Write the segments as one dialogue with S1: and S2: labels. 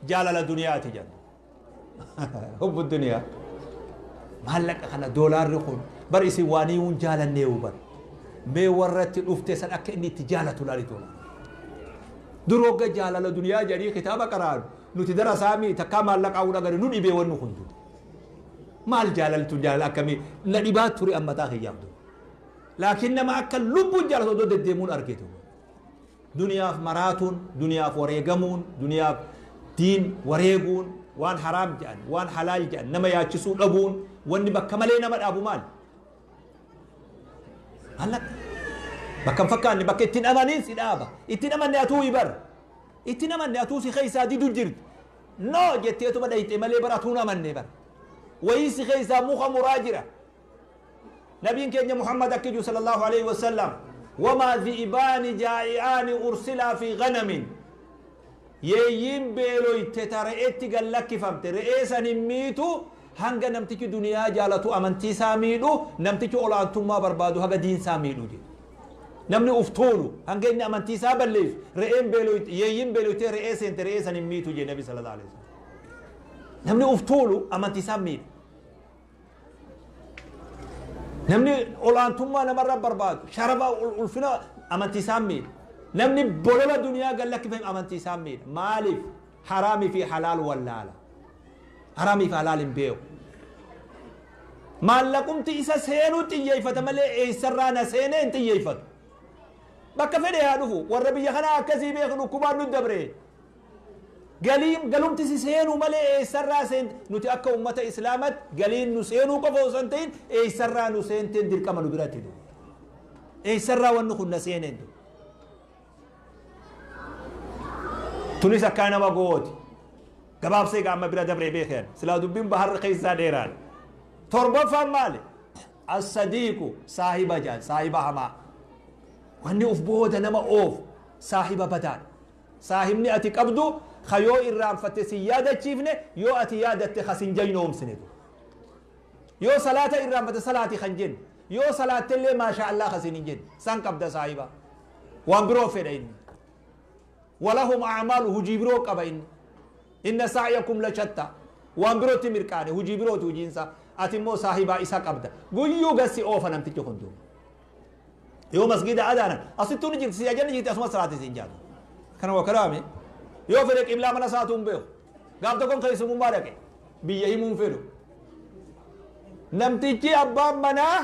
S1: Jaalala duniyaati jedhu. Hubbu duniyaa. Maallaqa kana, doolaarri kun bar isin waaniiwun jaalanneewu bar. Mee warratti dhufte san akka inni itti jaalatu laali. Doolaara. Dur hogga jaalala duniyaa jedhanii kitaaba qaraanu, nuti darasaamii takkaa maallaqaa dhagare nu dhibee. Wanni kun dur maal jaalaltu, jaalala akkamii na dhibaa ture ammataa kiyyaaf dur. Laakiin nama akka lubbuun jaalatu odoo deddeemuun argitu. Duniyaaf maraatuun, duniyaaf wareegamuun, duniyaaf diin wareeguun, waan haraam jedhan, waan halaal jedhan nama yaachisuu dhabuun, wanni bakka malee nama dhaabu maal? Maallaqa. Bakka hin fakkaanne, bakka ittiin amaniin si dhaaba. Ittiin amanne atuu bar. Ittiin amanne atuu si keessaa didu jirti. No jetteetuma dhayxe malee bara atuun amanne bara. Wayii si keessaa muka muraa jira. Nabiin keenya Muhammad akka jiru sallallahu alaihi wasallam, وما ذئبان جائعان أرسلا في غنم, yeeyyiin beeloyte ta re'eetti gallakkifamte re'ee san hin miitu hanga namtichi duniyaa jaalatu amantii isaa miidhu, namtichi olaantummaa barbaadu haga diinsaa miidhu jedhu. Namni uf tuulu hanga inni amantii isaa balleessu, re'een beeloyte, yeeyyiin beeloyte re'ee seente re'ee san hin miitu jedhe Nabi sallallahu alaihi wasallam. Namni uf tuulu amantii isaa miidha. Namni olaantummaa namarra barbaadu, sharafa, ulfina, amantii isaa miidha. Namni bolola duniyaa gallakkifame amantii isaa miidha. Maaliif? Haraamii fi halaal wallaala. Haraamii fi halaal hin beeku. Maallaqumti isa seenuu xiyyeeffata malee eessarraa na seenee hin xiyyeeffatu. Bakka fedhe haa dhufu. Warra biyya kanaa akkasii beeku, dhukkubaan nu dabre. Galiin galumti si seenuu malee eessarraa seen, nuti akka ummata Islaamatti galiin nu seenuu qofa osoo hin ta'in eessarraa nu seenteen dirqama nu biratti dhufu. Eessarraa wanni kun na seeneen dhufu. Tunis akka nama gooti. Gabaabsee gaama bira dabree beekan. Silaa dubbiin baharri keessaa dheeraadha. Torbaffaan maali? الصديق, saahiba jaan, saahiba hamaa. Wanni uf booda nama oofu saahiba badaadha. Saahibni ati qabdu ka yoo irraanfatte si yaadachiifne, yoo ati yaadatte ka sin jaynoomsine. Yoo salaata irraanfatte salaati kan jenne, yoo salaattellee maasha Allah ka sin hin jenne san qabda saahiba. Waan biroo fedha inni. ولهم أعمال, hujii biroo qaba inni. إن سعيكم لشتى, waan birootti mirqaane, hujii birooti hujiinsa. Ati immoo saahibaa isa qabda, guyyuu gassi oofa namtichi kun duuba. Yoo masgida adaanan asittuu ni jirti, si ajanni jirti, asuma salaati siin jaatu kana waa kalaame. Yoo fedhe qiblaa mana isaatu hin beeku. Gaaf tokkoon keessummaa dhaqe, biyya himuun fedhu. Namtichi abbaan manaa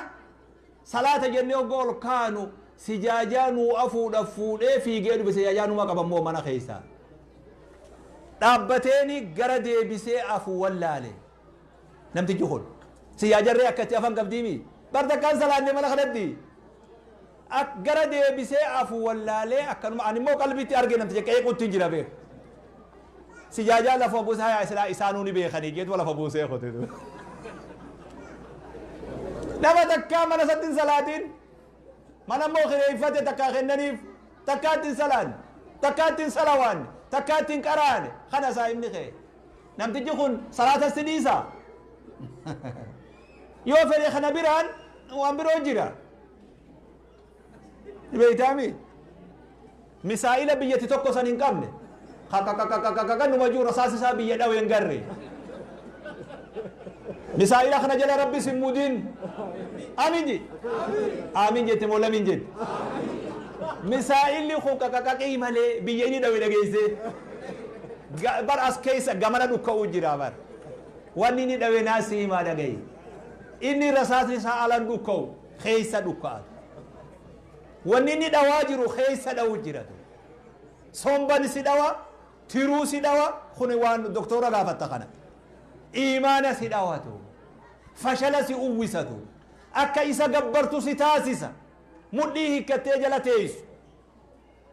S1: salaata jennee hogga ol kaanu sijaajaa nuu afuudhaaf fuudhee fiigee dhufe. Sijaajaa numa qabammoo mana keessaa dhaabbateeni gara deebisee afuu wallaale. Namtichi kun sijaajarree akkatti afan qabdiimi bar takkaan salaanne mana kanatti gara deebisee afuu wallaalee. Akkanuma ani immoo qalbitti arge namticha qeequutti hin jira beeku. Sijaajaa lafa buusee, hayaa silaa isaanuu ni beekanii jeetuma lafa buusee qote. Nama takkaa mana isatti hin salaatiin, mana immoo kireeffate, takkaa kennaniif, takkaa ittiin salaanne, takkaa ittiin salawaanne, takkaa ittiin qaraane kana saahibni kee. Namtichi kun salaata si dhiisa. Yoo fedhe kana biraan waan biroo jira beeytaami. Misaa'ila biyyatti tokko san hin qabne, kakakakakaka numa jiru, rasaas isaa biyya dhawe hin garre. Misaa'ila kana jala Rabbi sin mudin. Amin ji, amin jette moo lamin jette? Misaa'illi kun kakakaqii malee biyya inni dhawe dhageesse bar as keessa gamana dhukka'uu jira bar. Wanni inni dhawe naasi himaa dhagaye. Inni rasaasni isaa alan dhukka'u, keessa dhukka'atu. Wanni inni dhawaa jiru keessa dha'u jira. Somban si dhawa, tiruu si dhawa, kun waan doktora gaafatta kana. Imaana si dhawatu, fashala si uwwisatu, akka isa gabbartu si taasisa. Mudhii hiikkattee jala teessu.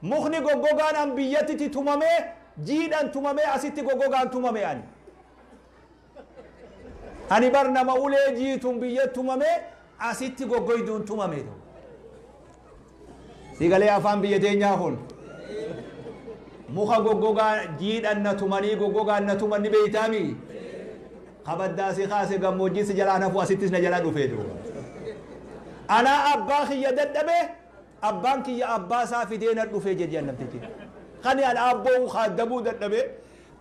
S1: Mukni goggogaan an biyyatti tumamee, jiidhan tumamee, asitti goggogaan tumame ani. Ani bar nama ulee jiituun biyya tumamee, asitti goggoyduun tumame. Sigalee afaan biyya teenyaa kun muka goggogaa jiidhan na tumanii, goggogaan na tuman ni beeytaami. Kabaddaa si kaase, gammoojjii si jalaa nafu, asittis na jalaa dhufee duuba. Anaa abbaa kiyya dadhabe, abbaan kiyya abbaa isaa fidee na dhufee jedhan namtichi. Kani an abboo kaaddamuu dadhabe.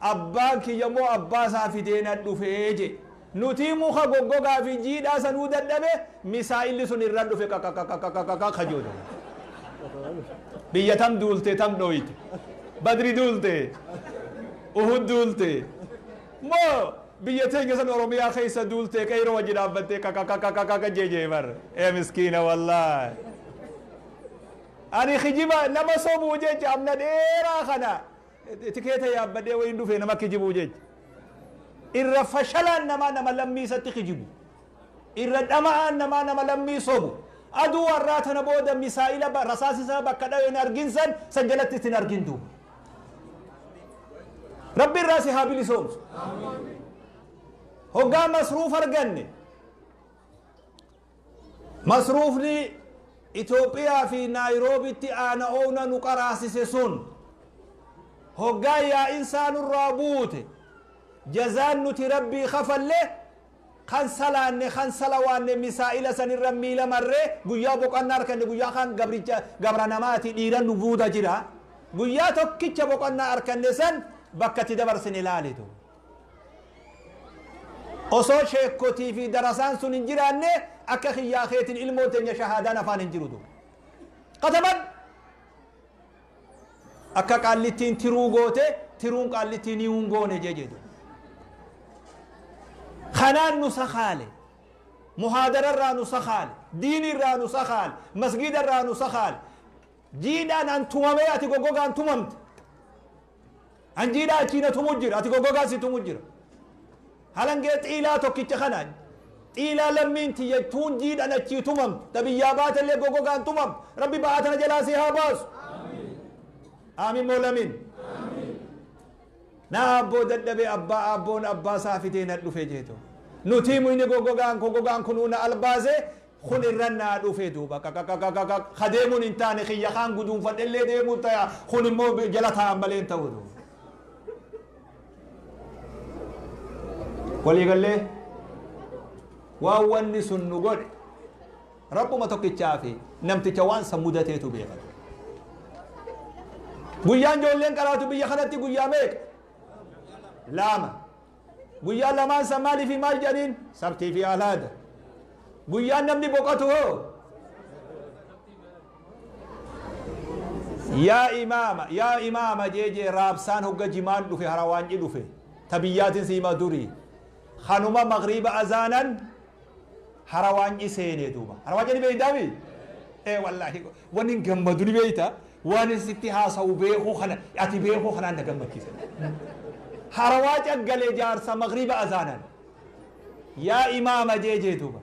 S1: Abbaan kiyya immoo abbaa isaa fidee na dhufee je. Nuti muka goggogaa fi jiidhaa sanuu dadhabe, misaa'illi sun irra dhufe qaqaqaqaqaqaqa kajooda. Biyya tam duulte, tam dhooyte? Badri duulte, Uhud duulte, moo biyya teenya san Oromiyaa keessa duulte? Qeyroo wajji dhaabbattee qaqaqaqaqaqa jeejee bar. Ee miskiina, wallaahi. Ani kijiba nama sobuu jecha amna dheeraa kana tikeeta yaabbadhee wayin dhufe nama kijibuu jecha. Irra fashalaan namaa nama lammii isatti kijibu. Irra dhama'aan namaa nama lammii sobu. Aduu warraa tana booda misaa'ila rasaasisa bakka dhawe hin argin, san jalatti isin argin duuba. Rabbi irraa si haa bilisoomsu. Hoggaa masruuf arganne, masruufni Itoophiyaa fi Naayiroobitti aana oona nu qaraasise sun hoggaa yaa'insaa nurraa buute, jazaan nuti Rabbii kafalle kan salaanne, kan salawaanne, misaa'ila sanirra miila marree guyyaa boqonnaa arkanne, guyyaa kan gabricha gabra namaati dhiira nu buuda jira, guyyaa tokkicha boqonnaa arkanne san bakka itti dabarsine laalitu. Osoo sheekotii fi darasaan sun hin jiraanne, akka kiyyaa keetiin ilmoon teenya shahaadaan afaan hin jiru duuba. Qataban akka qaallittiin tiruu goote, tiruun qaallittiin hiwuun goone jee jedhu. Kanaan nu sakaale. Muhaadararraa nu sakaale. Diinirraa nu sakaale. Masgidarraa nu sakaale. Jiidhaan an tumamee, ati goggogaan tumamte. An jiidhaa achiina tumu jira, ati goggogaa si tumu jira. Halangee xiilaa tokkicha kana xiilaa lammiin tiyya tuun jiidhan achii tumamtu, ta biyyaa baatellee goggogaan tumamtu. Rabbi ba'aa tana jalaa si haa baasu. Aamin moo lamiin? Na abboo dadhabee, abbaa abboon abbaa isaa fitee na dhufe jeeto. Nuti muyni goggogaan goggogaan kunuu na albaase, kun irra naa dhufe duuba qaqaqaqaqaq kadeemuun hin taane. Kiyya kaan guduunfadhellee deemuu ta'a, kun immoo jala taa'an malee hin ta'u duuba. Waliigallee waan wanni sun nu godhe Rabbuma tokkichaa fi namticha waan san mudateetu beekatu. Guyyaan ijoolleen qaraatu biyya kanatti guyyaa meeqa? Lama. Guyyaa lamaan san maalii fi maal jedhaniin? Sabtii fi Alhaada. Guyyaan namni boqotu hoo? Yaa imaama, yaa imaama jeejee raabsaan hogga jimaan dhufe, harawaanci dhufe, ta biyyaatiin siima durii kanuma magriiba azaanan harawaanci seenee duuba. Harawaanci ni beeytaami? Ee wallaahi, wanni hin gammadu ni beeyta, waan sitti haasa'u beekuu kana, ati beekuu kanaan na gammachiise. Harawaaca galee jaarsa magriiba azaanan, yaa imaama jeejee duuba,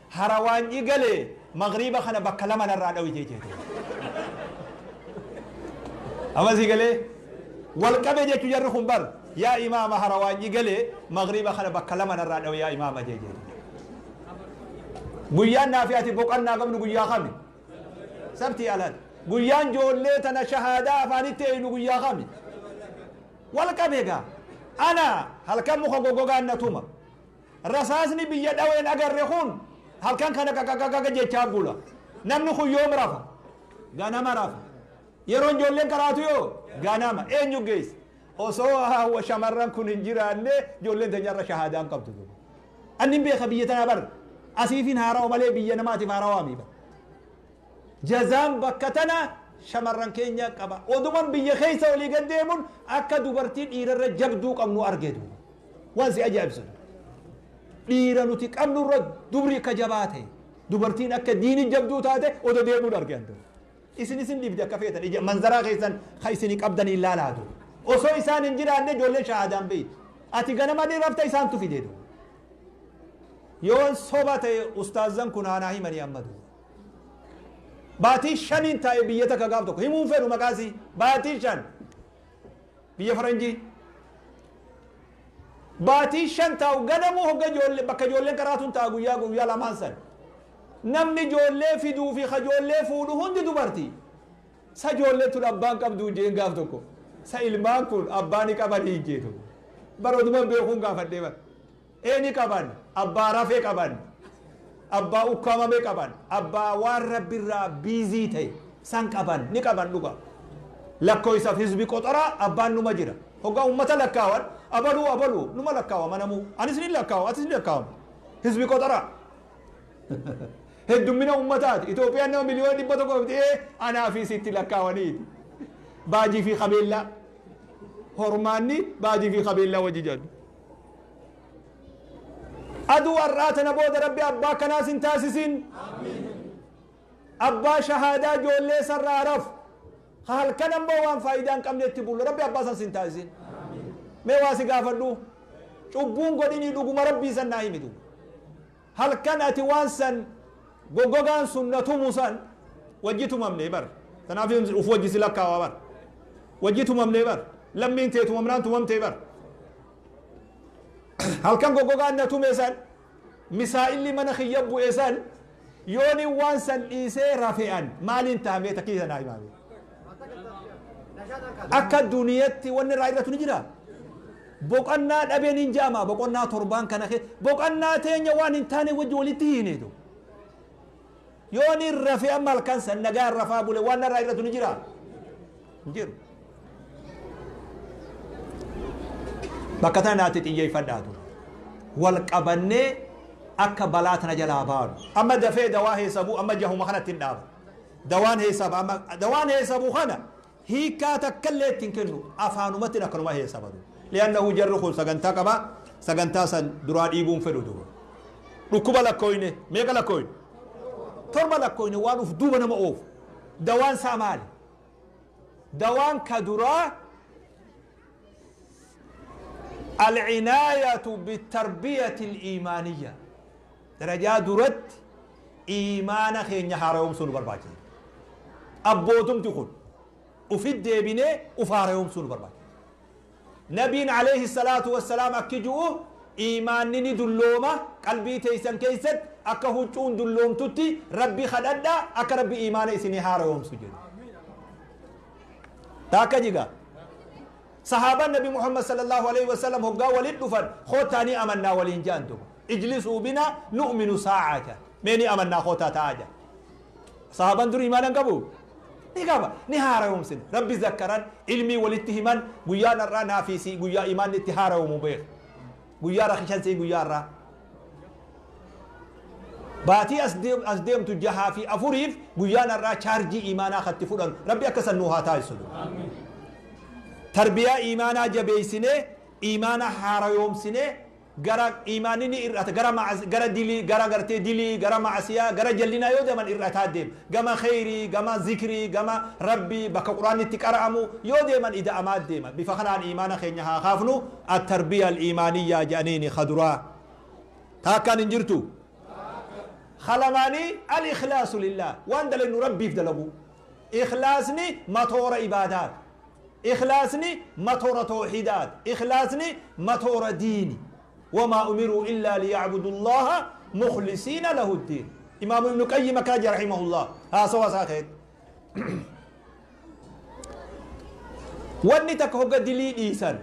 S1: harawaanci galee magriiba kana bakka lama narraa dhawi jeejee duuba. Amma sii galee wal qabe jechuu jarri kun bar. Yaa imaama, harawaanci galee magriiba kana bakka lama narraa dhawi, yaa imaama jeejee duuba. Guyyaan naafi ati boqannaa qabnu guyyaa kami? Sabtii, Alhad. Guyyaan ijoollee tana shahaadaa afaanitti eeynu guyyaa kami? Wal qabe gaa. Ana halkan muka goggogaan na tuma. Rasaasni biyya dhaween agarre kun halkan kana qaqaqaqaqa jechaa bula. Namni kun yoom rafa? Ganama rafa. Yeroon ijoolleen qaraatu yoo ganama eenyu geesse? Osoo hawa shamarran kun hin jiraanne, ijoolleen teenyarra shahaadaan qabdu. Anni beeka biyya tanaa bar, asiifin haarawa malee biyya namaatiif haarawaa mi bar. Jazaan bakka tana shamarran keenya qaba. Oduman biyya keessa olii gad deemuun akka dubartii dhiirarra jabduu qabnu arge duuba. Waan si ajaa'ibsu, dhiira nuti qabnurra dubri akka jabaa ta'e, dubartiin akka diini jabduu taate odo deemuun arge antu. Isin dhibde akka feetan ija manzaraa keessan ka isinii qabdanii ilaalaatu. Osoo isaan hin jiraanne ijoolleen shahaadaan beeytu. Ati ganama ni rafta, isaantu fide duuba. Yoon soba ta'e ustaazan kun haanaa himanii amma duuba. Baatii 5n taa'e biyya takka gaaf tokko, himuun fedhu maqaasii, baatii 5 biyya faranjii baatii 5 taa'u, ganamuu hogga ijoollee bakka ijoolleen qaraatuun ta'a, guyyaa guyyaa lamaan san namni ijoollee fiduu fi ka ijoollee fuudhu hundi dubartii. Sa ijoolleen tun abbaan qabdu jeen gaaf tokko, sa ilmaan kun abbaa ni qabanii jeetu bara. Oduman beekuun gaafadhee bara. Ee, ni qaban, abbaa rafee qaban, abbaa ukkaamame qaban, abbaa waan Rabbirraa busy ta'e san qaban, ni qaban dhuga. Lakkoofsaaf hizbi qoxoraa abbaan numa jira. Hoggaa ummata lakkaawan abaluu abaluu numa lakkaawama namuu. Anis ni lakkaawa atis ni lakkaawama. Hizbi qoxaraa. Heddummina ummataati. Itoophiyaan nama miliyoona 100 ta'ee anaa fi sitti lakkaawaniiti. Baajii fi qabeellaa. Hormaanni baajii fi qabeellaa wajji jedhu. Aduu har'aa tana booda Rabbi abbaa kanaas hin taasisin. Abbaa shahaadaa ijoollee sarraa rafu. Halkan ammoo waan faayidaa hin qabne itti bulu. Rabbi abbaa san sin taasisin. Mee waa si gaafadhu. Cubbuun godhinii dhuguma Rabbii san naa himitu. Halkan ati waan san goggogaan sun na tumu san wajji tumamne bar. Tanaaf uf wajji si lakkaawaa bar. Wajji tumamne bar. Lammiin tee tumamnaan tumamtee bar. Halkan goggogaan na tume san misaa'illi mana kiyya bu'e san yooni waan san dhiisee rafe'an maaliin tahamee takkii sanaa himaame. Akka duniyatti wanni irraa irratu ni jira. Boqonnaa dhabeen hin jaama boqonnaa torbaan kana kee boqonnaa teenya waan hin taane wajji walitti hiineetu. Yooni rafe amma halkan san nagaa rafaa bule waan irraa irratu ni jira. Hin jiru. Bakka tana naatti xiyyeeffadhaatu. Wal qabannee akka balaa tana jalaa baanu. Amma dafee dawaa heesabuu amma jahuma kanatti hin dhaaba. Dawaan heesaba amma dawaan heesabuu kana hiikaa takkallee ittiin kennu afaanumatti akkanuma heesabatu. Li'annahu jarri kun sagantaa qaba. Sagantaa san duraa dhiibuun fedhu duba. Dhukkuba lakkooyne meeqa lakkooyne? 7 lakkooyne waan uf duuba nama oofu. Dawaan isaa maali? Dawaan ka duraa alcinaayatu bitarbiyati aliimaaniyya. Darajaa duratti iimaana keenya haara'oomsuu nu barbaachisa. Abbootumti kun ufit deebinee uf haara'oomsuu nu barbaachisa. Nabiin alayhi salaatu wassalaam akki ju'u iimaanni ni dullooma qalbii teeysan keessatti akka huccuun dulloomtutti Rabbi kadhadha akka Rabbi iimaana isinii haara'oomsu jedhu. Taakka jiga. Sahaabaan Nabi Muhammad sallallahu alaihi wasallam hoggaa walit dhufan koottaa ni amannaa waliin ja'an duba. Ijlisuu bina nu'minu saa'aa jedhan. Mee ni amannaa koottaa ta'aa jedhan. Sahaabaan dur iimaana hin qabu? Ni qaba. Ni haara'oomsin. Rabbi zakkaran ilmii walitti himan guyyaan har'aa naafii si guyyaa iimaanni itti haara'oomu beeka. Guyyaa rakishan sii guyyaa har'aa. Baatii as deemtu 6 fi 4f guyyaan har'aa chaarjii iimaanaa katti fudhan Rabbi akka san nuu haa taasisu. Tarbiyaa iimaanaa jabeessinee iimaana haarayoomsinee gara iimaanni ni ir'ata gara gara dilii gara gartee dilii gara ma'asiyaa gara jallinaa yoo deeman ir'ataa deema. Gama kheyrii gama zikrii gama Rabbii bakka quraanni itti qara'amu yoo deeman ida'amaa deema. Bifa kanaan iimaana keenya haa kaafnu at-tarbiya al-iimaaniyyaa jedhaniini kaduraa. Taakkaan hin jirtu. Kalamaanii al-ikhlaasu lillah waan dalagnu Rabbiif dalaguu. Ikhlaasni matoora ibaadaati. Ikhlaasni matoora tawhiidaati. Ikhlaasni matoora diini. Wamaa umiruu illaa liya'budu Allaha mukhlisiina lahu ddiin. Imaamu Ibnu Qayyim akkana jedha rahimahullah haasawa isaa keessatti. Wanni takka hogga dilii dhiisan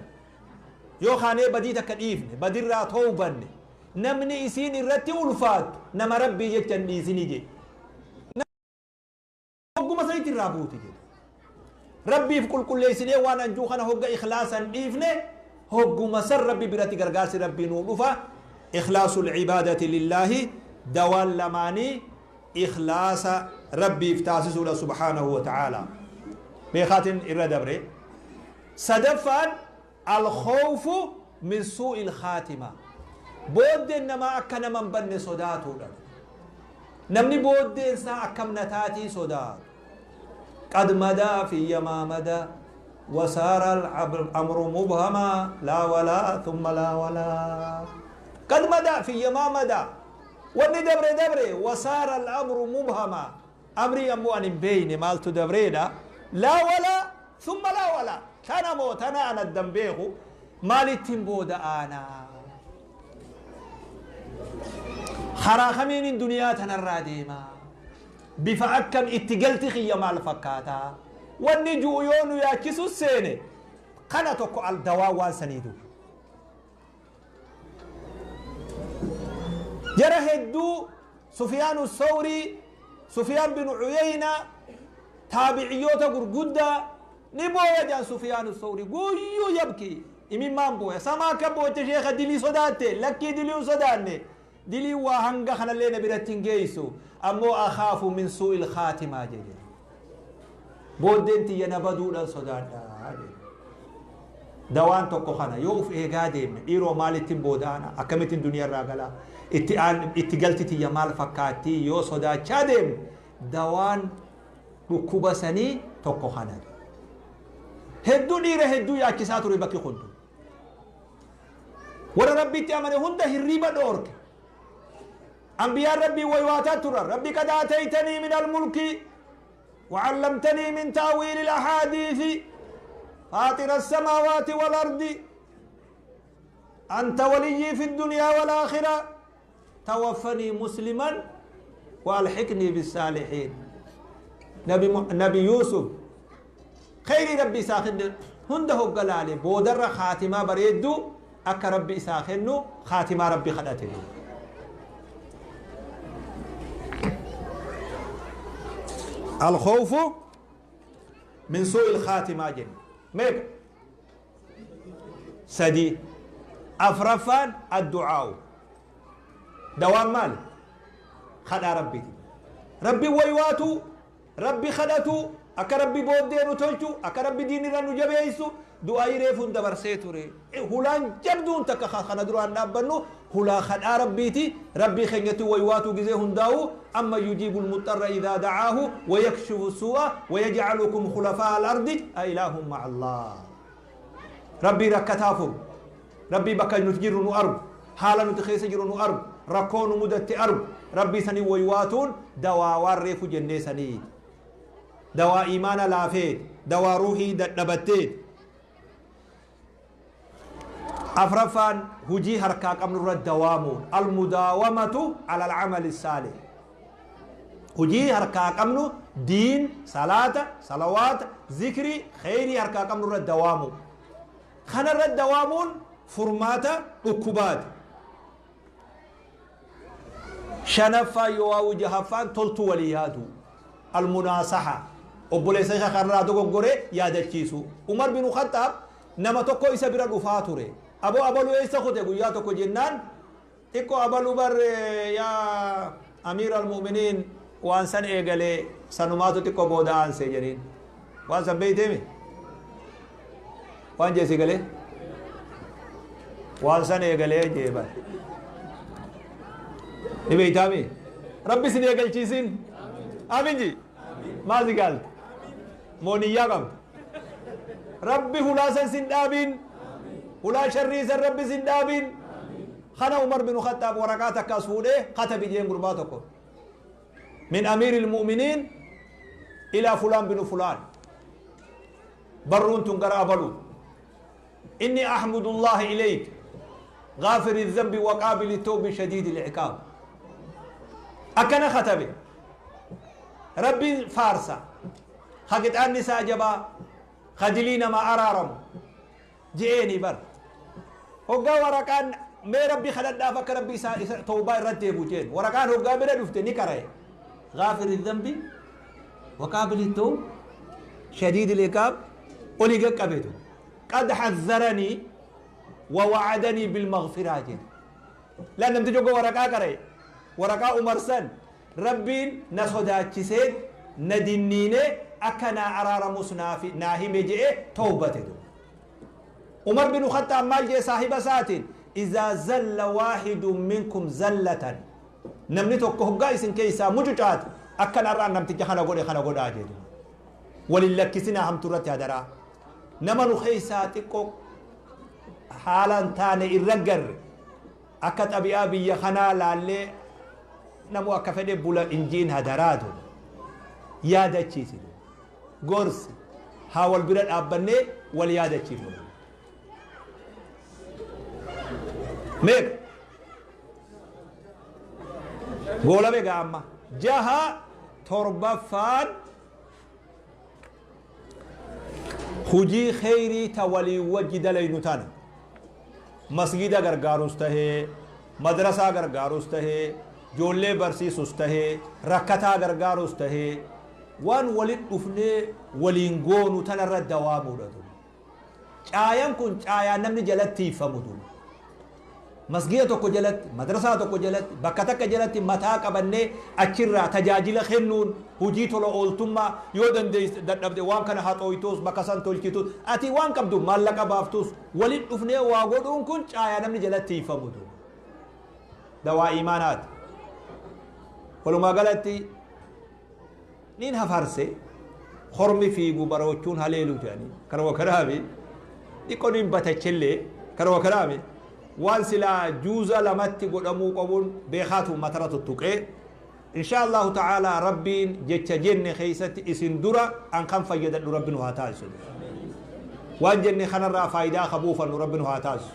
S1: yoo kaanee badii takka dhiifne badirraa towbanne namni isiin irratti ulfaattu nama Rabbii jecha hin dhiisini jedhe. Hogguma sanitti irraa buuti jedhe. Rabbiif qulqulleessinee waan anjuu kana hogga ikhlaasan dhiifne hogguma san Rabbi biratti gargaarsi Rabbii nuu dhufa. Ikhlaasul ibaadati lillaahi dawaan lamaanii ikhlaasa Rabbiif taasisuudha subhaanahu wa ta'aala. Beekaatiin irra dabre. Sadaffaan al-khawfu min suu'il khaatima. Booddeen namaa akka nama hin banne sodaatuudha. Namni booddeen isaa akkam na taatii sodaatu. Qad madaa fiyya maa madaa wasaara al-amru mubhamaa laa walaa thumma laa walaa. Qad madaa fiyya maa madaa. Wanni dabre dabre wasaara al-amru mubhamaa. Amrii ammoo ani hin beeyne maaltu dabreedha. Laa walaa thumma laa walaa. Tana moo tana an addan beeku maalittiin booda aanaa. Karaa kamiinin duniyaa tanarraa deema? Bifa akkam itti galti kiyya maal fakkaata? Wanni ju'u yoo nu yaachisu seene kana tokko al dawaa waan saniitu. Jara hedduu Sufiyaanu Sawrii, Sufiyaan bin Uyeyna, taabiciyyoota gurguddaa Ni booya jaan Sufyaanu Sawri guyyuu yabkii imimmaan booya samaa akka booche sheekha dilii sodaatte lakkii dilii hin sodaanne dilii waa hanga kanallee na biratti hin geessu ammoo akhaafu min suu'il khaatimaa jedhe booddeen tiyya na baduudhaan sodaadha jedhe. Dawaan tokko kana yoo uf eegaa deemne dhiiroo maalittiin boodaana akkamittiin duniyaarraa galaa itti galti tiyya maal fakkaatti yoo sodaachaa deemne dawaan dhukkuba sanii tokko kana. Hedduu dhiira hedduu yaachisaa ture bakki kun warra rabbitti amane hunda hirriba dhoorke. Ambiyaan rabbii waywaataa turan rabbi qad aataytanii min almulki وعلمتني من تأويل الأحاديث فاطر السماوات والأرض أنت وليي في الدنيا والآخرة توفني مسلما وألحقني بالصالحين. نبي يوسف خير ربي ساخن هنده قلالي بودر خاتمة بريدو أك ربي ساخنو خاتمة ربي خدته. الخوف من سوء الخاتمة جن ميك سدي أفرفان الدعاء دوام مال خدا ربي ربي ويواتو ربي خدتو أكا ربي بودينو تلتو أكا ربي ديني رانو جبيسو دعائي ريفون دبر سيتوري هولان جبدون تكا خانا دروان نابنو هولا خدا ربيتي ربي خنيتو ويواتو جزيه هنداو أما يجيب المضطر إذا دعاه ويكشف السوء ويجعلكم خلفاء الأرض أإله مع الله. ربي ركتافو ربي بكا نتجر نؤرب حالا نتخيس جر نؤرب ركون مدت أرب ربي سني ويواتون دوا وريف جنة سني دوا إيمان لافيت دوا روحي دبتيت. أفرفان هجي هركاك أمر الدوام المداومة على العمل الصالح هجي هركاك أمر دين صلاة صلوات ذكري خيري هركاك أمر الدوام خنر الدوام فرمات أكبات شنفا يواو جهفان تلتو وليادو المناصحة أبوليس خرادو غوري يادچيسو. عمر بن الخطاب نما tokko isa bira dhufaa ture abo abalu eessa kute guyyaa tokko jennaan xiqqoo abalu bar yaa amiir almu'miniin waan san eegalee sanumaatu xiqqoo booda aansee jedheen waan san beeyteemi waan jeesi galee waan san eegalee jee bar ni beeytaami rabbi sin eegalchiisin aamin ji maal si gaalte mooniyyaa qabda ربي هلا سن دابين هلا شري سن ربي سن دابين خنا عمر بن الخطاب ورقاتك كاسفوده كتب جين غرباتك من امير المؤمنين الى فلان بن فلان برون تنقر ابلو اني احمد الله اليك غافر الذنب وقابل التوب شديد العقاب اكن خطبه ربي فارسا خقت اني ساجبا خدلينا ما أرارم جئني بر هقا ورقان ما ربي خلد دافك ربي توبة رتب وجين ورقان هقا بلا دفتني كره غافر الذنب وقابل التوب شديد العقاب ولي قبيته قد حذرني ووعدني بالمغفرة جين لأن نمتجوك ورقا كره ورقا عمر سن ربي نصداتشسين ندينيني أكنا أرار مسنافي ناهي مجئ توبته. عمر بن الخطاب مال جي صاحب ساتين إذا زل واحد منكم زلة نمني توكو غايسن كيسا مجوجات أكنا أرار نمتجي خنا غودي خنا غودا جيدو وللكسنا هم ترتي هدرا نمنو خيسا تكو حالا تاني إرقر أكت أبي أبي يخنا لالي نمو أكفني بولا إنجين هدراتو yaadachiisi gorsi haa wal bira dhaabbannee wal yaadachiifnu. Meeqa goola meeqa amma jaha torbaffaan hujii kheyrii ta walii wajji dalaynu tana masgida gargaarus tahee madrasaa gargaarus tahee joollee barsiisus tahee rakkataa gargaarus tahee Waan walit dhufnee waliin goonu tanarra dawaamuudha tun. Caayan kun caayaa namni jalatti tiifamu tun. Masgiida tokko jalatti, madrasaa tokko jalatti, bakka takka jalatti mataa qabannee achirraa tajaajila kennuun, hojii tola ooltummaa yoo dandeesse dadhabde waan kana haxooytuus, bakka san tolchitus, ati waan qabdu maallaqa baaftus, walit dhufnee waa godhuun kun caayaa namni jalatti tiifamu tun. Dawaa imaanaati. Walumaa galatti nin hafarse, hormi fiigu baroochuun haleelu jedhanii kanuma kanaafi xiqqoo nin batachellee, kanuma kanaafi waan silaa juuza lamatti godhamuu qabuun beekaatu matara tuttuqee. Insha Allahu ta'ala, Rabbiin jecha jenne keessatti isin dura an kan fayyadadhu Rabbi nu haa taasisu. Waan jenne kanarraa faayidaa ka buufannu Rabbi nu haa taasisu.